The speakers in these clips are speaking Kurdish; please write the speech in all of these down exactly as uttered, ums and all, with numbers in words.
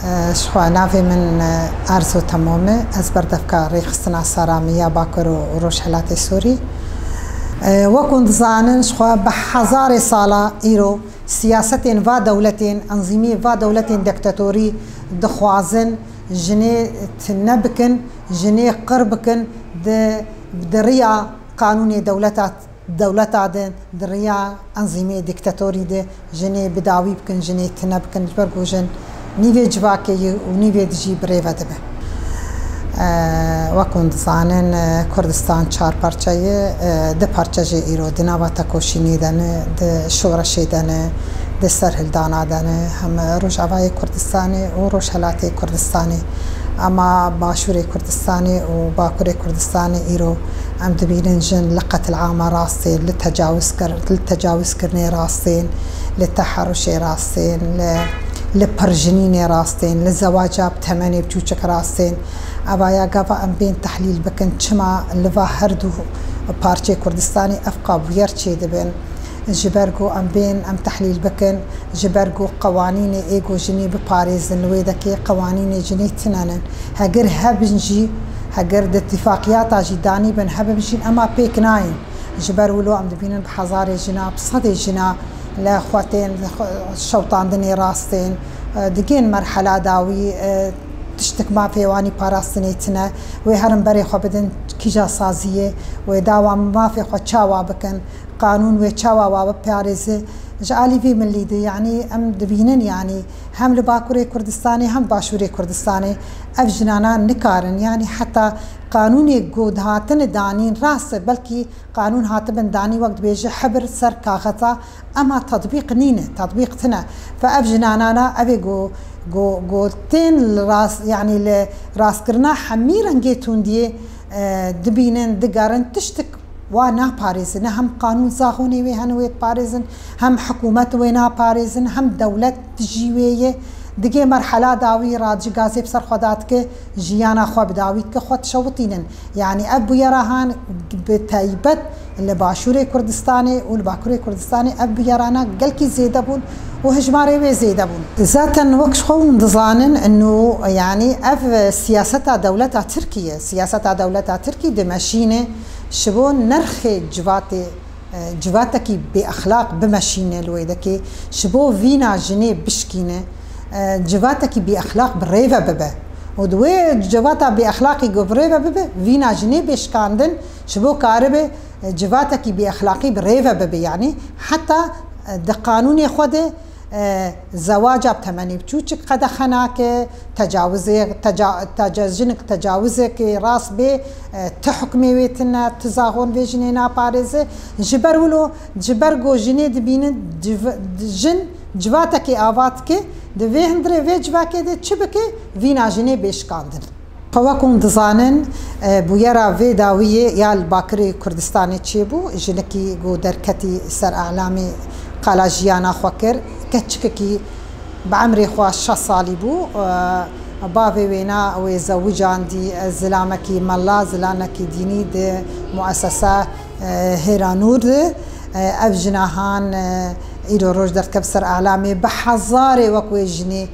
Ji xwe navê min Erzo Temom e, ez berdevka rêxistina Saramî ya Bakur û Rojhelatê Sûrî. Wek hûn dizanin, ji xwe bi hezarê sala îro siyasetên va dewletên, enzîmî va dewletên diktatorî dixwazin jinê tune bikin, jinê qir bikin, di, di riya qanûnê dewleta dewleta de, di riya enzîmê diktatorî de jinê bi dawî bikin, jinê tune bikin, ji ber ku jin nîvê civakê ye û nîvê dijî bi rê ve dibe. Wek hûn dizanin, Kurdistan çar parçe ye, du parçe jî îro di nava tekoşînê de ne, di şoreşê de ne, di serhildana de ne, hem Rojavayê Kurdistanê û Rojhelatê Kurdistanê. Ama Başûrê Kurdistanê û Bakurê Kurdistanê îro em dibînin jin li qetilama rastên, li tecawizkir-, li tecawizkirinê rastên, li teheruşê rastên, li, li pirjinînê rastên, li zewaca bi temenê biçûçik rastên. Eva ya gava em bên tehlîl bikin, çima li va her du parçeyê Kurdistanê ev qabûyer çêdibin? Ji ber ku em bên em tehlîl bikin, ji ber ku qewanînê ê ku jinê biparêzin li wê dekê qewanînê jinê tune ne. Heger hebin jî, heger di tifaqiyata jî danî bin hebin jî, ema pêk nayên. Ji ber wilo em dibînin bi hezarê jina, bi sedê jina li xwe tên, li xwe şewtandinê rastên, digên merhela dawî, tiştik mafê wanî parastinê tune, wê herin berê xwe bidin kîja saziyê, wê dawa mafê xwe çawa bikin, qanûn wê çawa wa biparêze. Ji alî vî milî de, yanî em dibînin, yanî hem li Bakurê Kurdistanê hem Başûrê Kurdistanê ev jinana nikarin, yanî heta qanûnê ku dihatine danîn rast e, belkî qanûn hatibin danî wek dibêje hebir ser kaxeta, ema tetbîq nîne, tetbîq tine. Fe ev jinanana ev ê ku, ku, ku tên li rast, yanî li rastkirina hemî rengê tundiyê, e, dibînin, digerin, tiştik wa naparêzin. Ne hem qanûn zaxonê wê hene wê diparêzin, hem hikûmet wê naparêzin, hem dewlet dijî wê ye. Digê merhela dawî radji gazê bi ser xwe datike, jiyana xwe bi dawî dike, xwe dişewitînin. Yanî ev bûyera han bi taybet li Başûrê Kurdistanê û li Bakurê Kurdistanê ev bûyerana gelkî zêde bûn û hejmarê wê zêde bûn. Zaten wek ji xwe hûn dizanin, ino, yanî ev siyaseta dewleta Tirkî ye. Siyaseta dewleta Tirkî dimeşîne ji bo nirxê civatê, e, civatekî bêexlaq bimeşîne li wê dekê, ji bo vîna jinê bişkîne, e, civatekî bêexlaq bi rê ve bibe. Û di wê civata bêexlaqî ku bi rê ve bibe, vîna jinê bê şikandin, ji bo karibe, e, civatekî bêexlaqî bi rê ve bibe. Yanî heta, e, di qanûnê xwe de, e, zewaca bi temenê biçûçik qedexe nake, tecawizê, teca-, teca-, jinik tecawizekê rast bê, e, ti hukmê wê tune, ti zaxon vê jinê naparêze. Ji ber wilo, ji ber ku jinê dibînin civ-, jin civatekê ava dike, di vê hundirê vê civakê de çi bike, vîna jinê bê şikandin. Xwe wek hûn dizanin, e, bûyera vê dawiyê ya li Bakirê Kurdistanê çêbû, jinekî ku derketî ser elamê qala jiyana xwe kir, keçikekî bi emrê xwe şeş salî bû, e, bavê wêna wê zewicandî, e, zilamekî mela, zilamekî dînî di muesesa, e, Hêra Nûr de. E, ev jina han, e, îro roj derdikeve ser elamê, bi hezarê wek wê jinê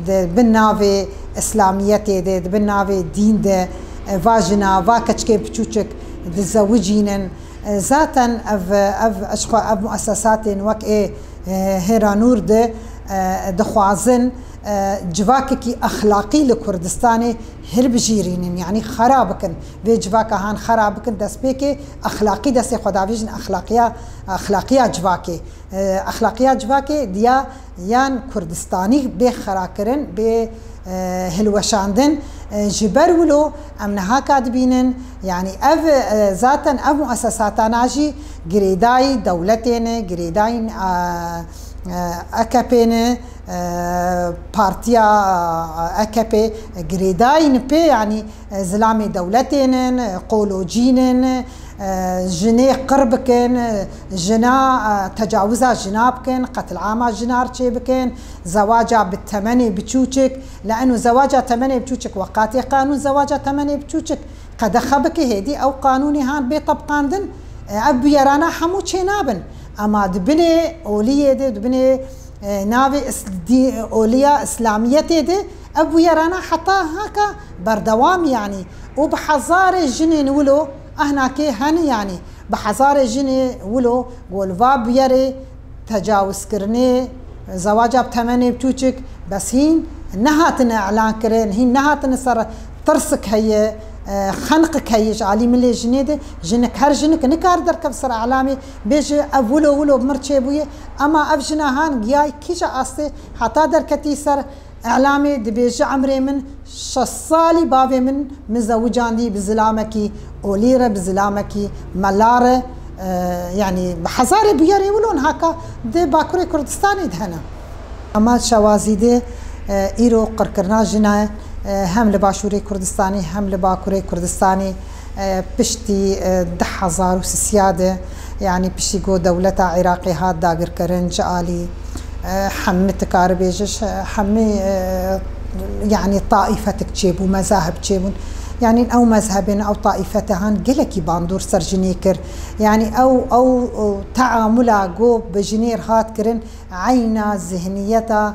di bin navê Îslamiyetê de, di bin navê dîn de, e, va jina, va keçikên piçûçik dizewicînin. E, zaten ev, ev, ji xwe ev muesesatên wek ê, e, Hêra Nûr de, e, dixwazin, e, civakekî exlaqî li Kurdistanê hilbijêrînin, yanî xera bikin. Vê civaka han xera bikin, destpêkê exlaqî destê xwe davêjin, exlaqiya, exlaqiya civakê. E, exlaqiya civakê diya yan Kurdistanî bê xerakirin, bê, e, hilweşandin. E, ji ber wilo em niha ka dibînin, yanî ev, e, zaten ev muesesatana jî girêdayî dewletê ne, girêdayî, e, e, A K P ne, e, partiya, e, A K P girêdayî ne pê, yanî, e, zilamê dewletê ne, e, qolocî ne, e, jinê qir bikin, e, jina, e, tecawiza jina bikin, qetilama jina çê bikin, zewaca bi temenê biçûçik, li eno zewaca temenê biçûçik weqatê qanûn zewaca temenê biçûçik qedexe bike, hêdî ew qanûnê han bê tebqandin, e, ev bûyerana hemû çê nabin. Ema di binê oliyê de, di binê, e, navê is-, dî-, oliya Îslamiyetê de Ev bûyerana heta haka berdewam, yanî, û bi hezarê jinên wilo ehnakê hene, yanî, bi hezarê jinê wilo go li va bûyerê tecawizkirinê, zewaca bi temenê biçûçik, bes hîn nehatine elan kirin, hîn nehatine ser tirsik heye, e, xenqik heye ji alî milê jinê de, jinik, her jinik nikare derkeve ser elamê, bêje ev wilo wilo bi mir çêbûye, ema ev jina han giyayî kîja astê heta derketî ser elamê, dibêje, emrê min şeş salî, bavê min min zewicandî bi zilamekî olî re, bi zilamekî mela re, e, yanî bi hezarê bûyerê wilo niha ka di Bakurê Kurdistanê de hene. Ema Şewazî de, e, îro qirkirina jina, e, hem li Başûrê Kurdistanê hem li Bakurê Kurdistanê, e, piştî, e, du hezar û sisiya de, yanî piştî ku dewleta Iraqê hat dagirkirin ji alî, e, hemî, tu karî bêjî, hemî, e, yanî taîfetik çêbû, mezahib çêbûn. Yanî ew mezhebên, ew taîfete han gelekî bandor ser jinê kir. Yanî ew, ew, ew teamula ku bi jinê re hat kirin, eyna zihniyeta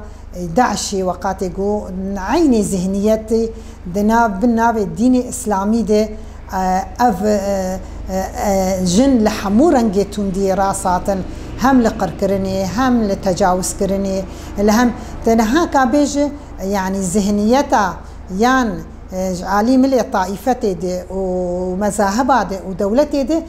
DAIŞê, weqatê ku eynê zihniyetê di nav, bin navê dînê îslamî de, e, ev, e, e, e, jin li hemû rengê tundiyê rast hatin, hem li qirkirinê, hem li tecawizkirinê, li hem, te niha ka bêje, yanî zihniyeta yan, e, ji alî milê taîfetê de û mezahiba de û dewletê de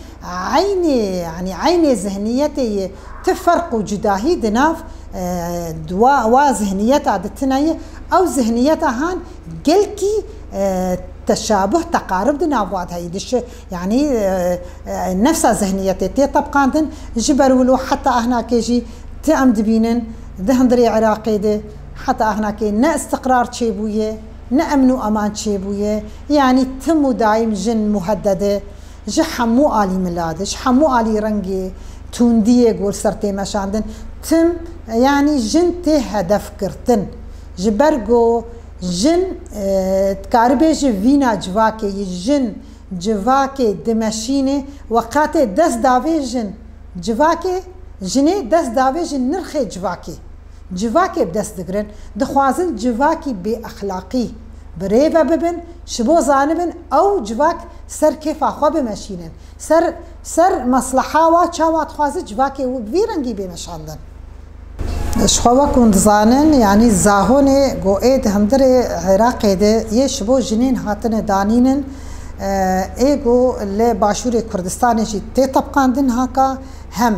eynê, yanî eynê zihniyetê yê, ti ferq û cudahî di nav, e, di wa, wa zihniyeta de tune ye. Ew zihniyeta han gelkî, e, teşabuh, teqarib di nav wa de heye. Di şi-, yanî, e, e, nefsa zihniyetê tê tebqandin. Ji ber wilo heta ahnakê jî ti em dibînin di hundirê Iraqê de heta ahnakê ne îstiqrar çêbûye, ne emn û eman çêbûye. Yanî tim û daîm jin muhedede. Ji hemû alî mila de, ji hemû alî rengê tundiyê ku li ser tê meşandin, tim, yanî jin tê hedef girtin. Ji ber ku jin, e, dikarî bêjî vîna civakê yî, jin civakê dimeşîne, weqatê dest davê jin civakê, jinê dest davê ji nirxê civakê. Civakê bi dest digirin, dixwazin civakî bêexlaqî bi rê ve bibin, ji bo zanibin ew civak ser kêfa xwe bimeşînin, ser, ser mesleha wa çawa dixwaze civakê wî bi vî rengî bê meşandin. Ji xwe wek hûn dizanin, yanî zaxonê ku ê di hundirê Iraqê de yê ji bo jinên hatine danînin, e, ê ku li Başûrê Kurdistanê jî tê tebqandin haka hem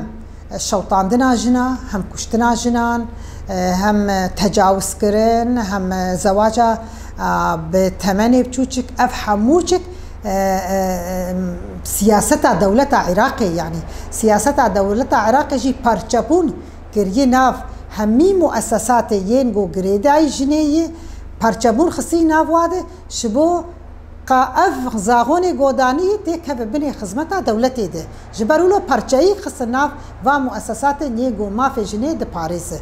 şewitandina jina, hem kuştina jinan, e, hem tecawizkirin, hem zewaca, a, bi temenê biçûçik, ev hemûçik, e, e, e, siyaseta dewleta Iraqê, yanî siyaseta dewleta Iraqê jî parçebûn kiriye nav hemî muesesatê yên ku girêdayî jinê yê, parçebûn xistî nav wa de, ji bo ka ev zaxonê godanî têkeve binê xizmeta dewletê de. Ji ber wilo parçeyî xiste nav va muesesatên yê ku mafê jinê diparêze.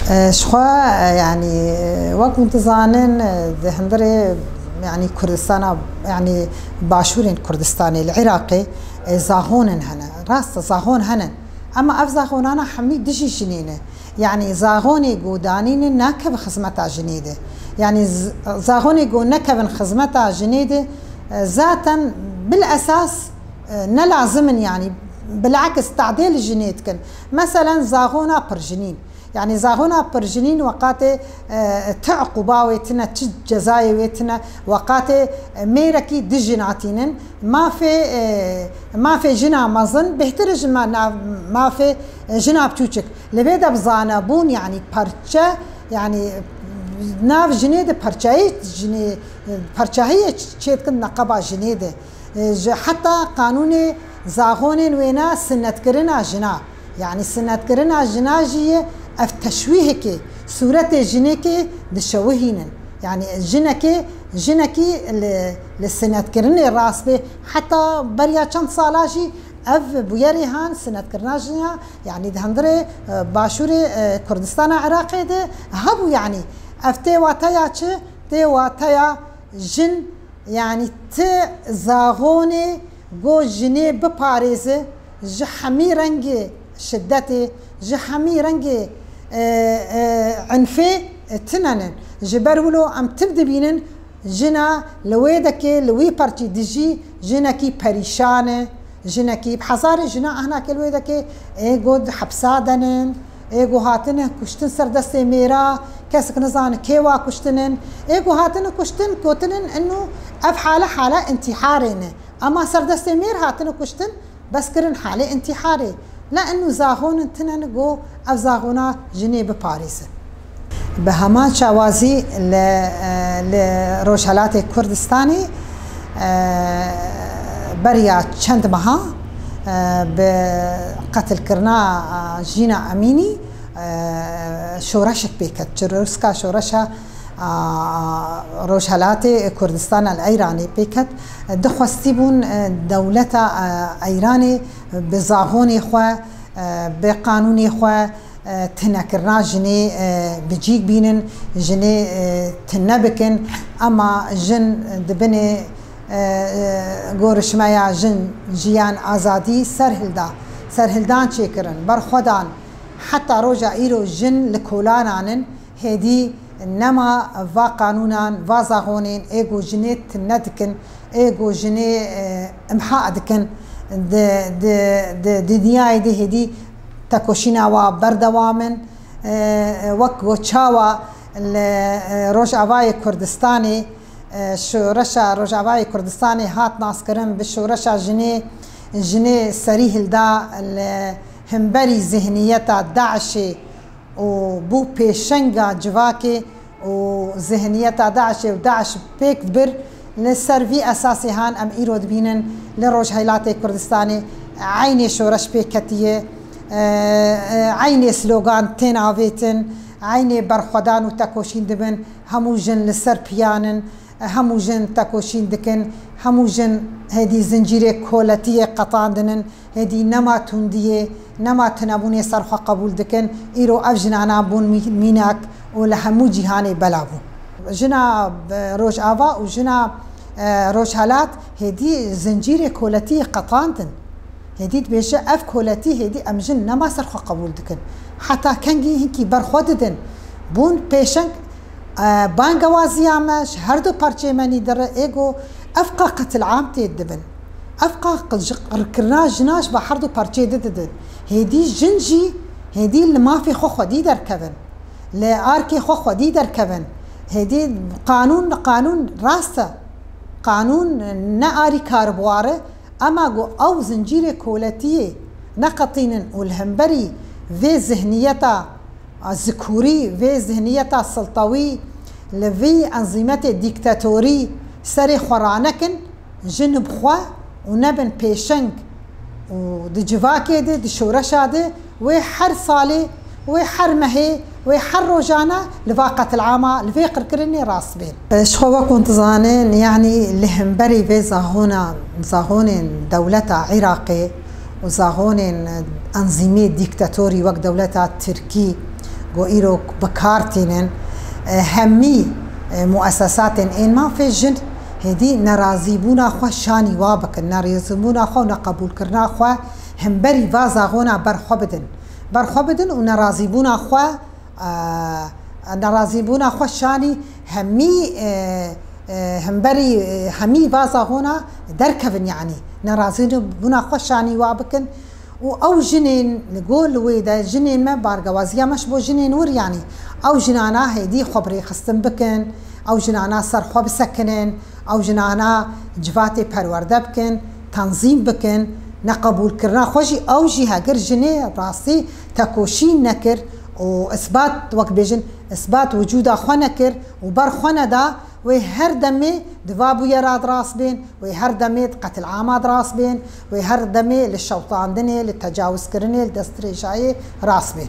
E, ji xwe, e, yanî, e, wek hûn dizanin, e, di hundirê, yanî, Kurdistana, yanî, başûrên Kurdistanê li Iraqê, e, zaxonin hene. Rast e, zaxon hene. Ema ev zaxonana hemî dijî jinê ne. Yanî zaxonê ku danîne nakeve xizmeta jinê de. Yanî z-, zaxonê ku nekevin xizmeta jinê de, e, zaten bil esas, e, ne lazim in, yanî bilakis tadê li jinê dikin. Meselen zaxona pirjinîn. Yanî zaxona pirjinîn weqatê, e, ti uquba wê tine, ti cezayê wê tine, weqatê, e, mêrekî du jin hatînin, mafê, e, mafê jina mezin bêhtir e ji ma-, na-, mafê, e, jina biçûçik. Li vê de bi zanebûn, yanî perçe, yanî nav jinê de perçeyê jinê, perçehiyê çêdikin neqeba jinê de. E, ji heta qanûnê zaxonên wêne sinnetkirina jina. Yanî sinnetkirina jina jî ye ev teşwîhekê, sûretê jinekê dişewihînin. Yanî jinekê, jinekî li, li sinnetkirinê rast bê. Heta beriya çend sala jî ev bûyerê han sinnetkirina jina, yanî di hundirê, e, başûrê, e, Kurdistana Iraqê de hebû, yanî ev tê wateya çi? Tê wateya jin, yanî ti zaxonê go jinê biparêze ji hemî rengê şidetê, ji hemî rengê, e, e, enfê, e, tinen in. Ji ber wilo em tib dibînin, jina li wê dekê, li wî perçî dijî, jinekî perîşan e, jinekî bi hezarê jina ehnakê li wê dekê, ê go di hepsa denin, ê go hatine kuştin ser destê mêra, kesik nizane kê wa kuştinin, ê go hatine kuştin, gotinin, inu ev hale, hale intîharê ne. Ema ser destê mêr hatine kuştin, bes kirin halê intîharê. La inu zaxonin tine ne go ev zaxona jinê biparêzin. Bi heman şawazî li, li Rojhelatê Kurdistanê, e, beriya çend meha, e, bi qetilkirina, e, Jîna Emînî, e, şoreşek pê ket. Çirûska şoreşa a, Rojhelatê Kurdistan li Îranê pê ket. Dixwestî bûn, e, dewleta, e, Îranê bi zaxonê xwe, e, bi qanûnê xwe, e, tinekirina jinê, e, bi cîk bînin, jinê, e, tine bikin. Ema jin di binê, e, e, gorişmeya jin, jiyan, azadî serhilda, serhildan çêkirin, berxwedan. Heta roja îro jin li kolanan in. Hêdî nema va qanûnan, va zaxonên ê ku jinê tune dikin, ê ku jinê, e, imha dikin, di, di, di dinyayê de hêdî tekoşîna wa berdewam in. E, wek ku çawa li, e, Rojavayê Kurdistanê, e, şoreşa Rojavayê Kurdistanê hat naskirin bi şoreşa jinê, jinê serî hilda li hemberî zihniyeta DAIŞê û bû pêşenga civakê û zihniyeta DAIŞê û DAIŞ pêk dibir, li ser vî esasê han em îro dibînin li Rojhelatê Kurdistanê eynê şoreş pêk ketiye, e, e, eynê slogan tên avêtin, eynê berxwedan û tekoşîn dibin, hemû jin li ser piyan in, hemû jin tekoşîn dikin, hemû jin hêdî zincîrê koletiyê qetandin in. Hêdî nema tundiyê, nema tunebûnê ser xwe qebûl dikin. Îro ev jinana bûn mî-, mînak û li hemû cîhanê bela bûn. Jina, e, Rojava û jina, e, Rojhelat hêdî zincîrê koletiyê qetandin. Hêdî dibêje, ev koletî hêdî em jin nema ser xwe qebûl dikin. Heta kengî hinkî ber xwe didin. Bûn pêşeng, e, bangewaziya me ji her du parçeyê me nî dire, ê go ev qa qetil am tê dibin. Ev qa qi-, ji qirkirina jina ji ba her du parçeyê di didin. Hêdî jin jî, hêdî li mafê xwe xwedî derkevin. Li arkê xwe xwedî derkevin. Hêdî qanûn, qanûn rast e. Qanûn ne arî karibwar e, ema ku ew zincîrê koletiyê neqetînin û li hemberî vê zihniyeta, a, zikûrî, vê zihniyeta siltewî, li vî enzîmetê dîktatorî serê xwe ranekin, jin bi xwe û nebin pêşeng û di civakê de, di şoreşa de, wê her salê, wê her mehê, wê her rojane li va qetilama, li vê qirkirinê rast bên. Ji xwe wek hûn dizanin, yanî li hemberî vê zaxona, zaxonên dewleta Iraqê û zaxonên enzîmê dîktatorî wek dewleta Tirkî ku îro bi kar tînin, hemî muesesatên ên mafê jin hêdî nerazîbûna xwe şanî wa bikin, nerazîbûna xwe û neqebûlkirina xwe hemberî va zaxona ber xwe bidin. Ber xwe bidin û nerazîbûna xwe, e, nerazîbûna xwe şanî hemî, e, e, hemberî, e, hemî va zaxona derkevin, yanî nerazîbûna xwe şanî wa bikin. Û ew jinên li gor li wê de, jinên me, bargewaziya me ji bo jinên wir, yanî ew jinana hêdî xwe bi rêxistin bikin, ew jinana ser xwe bisekinin, ew jinana civatê perwerde bikin, tenzîm bikin, neqebûlkirina xwe jî, ew jî heger jinê rastî tekoşîn nekir û isbat, wek bêjin, isbat wicûda xwe nekir û ber xwe neda, wê her demê di va bûyera de rast bên, wê her demê di qetilama de rast bên, wê her demê li şewitandinê, li tecawizkirinê, li destdirêjayê rast bên.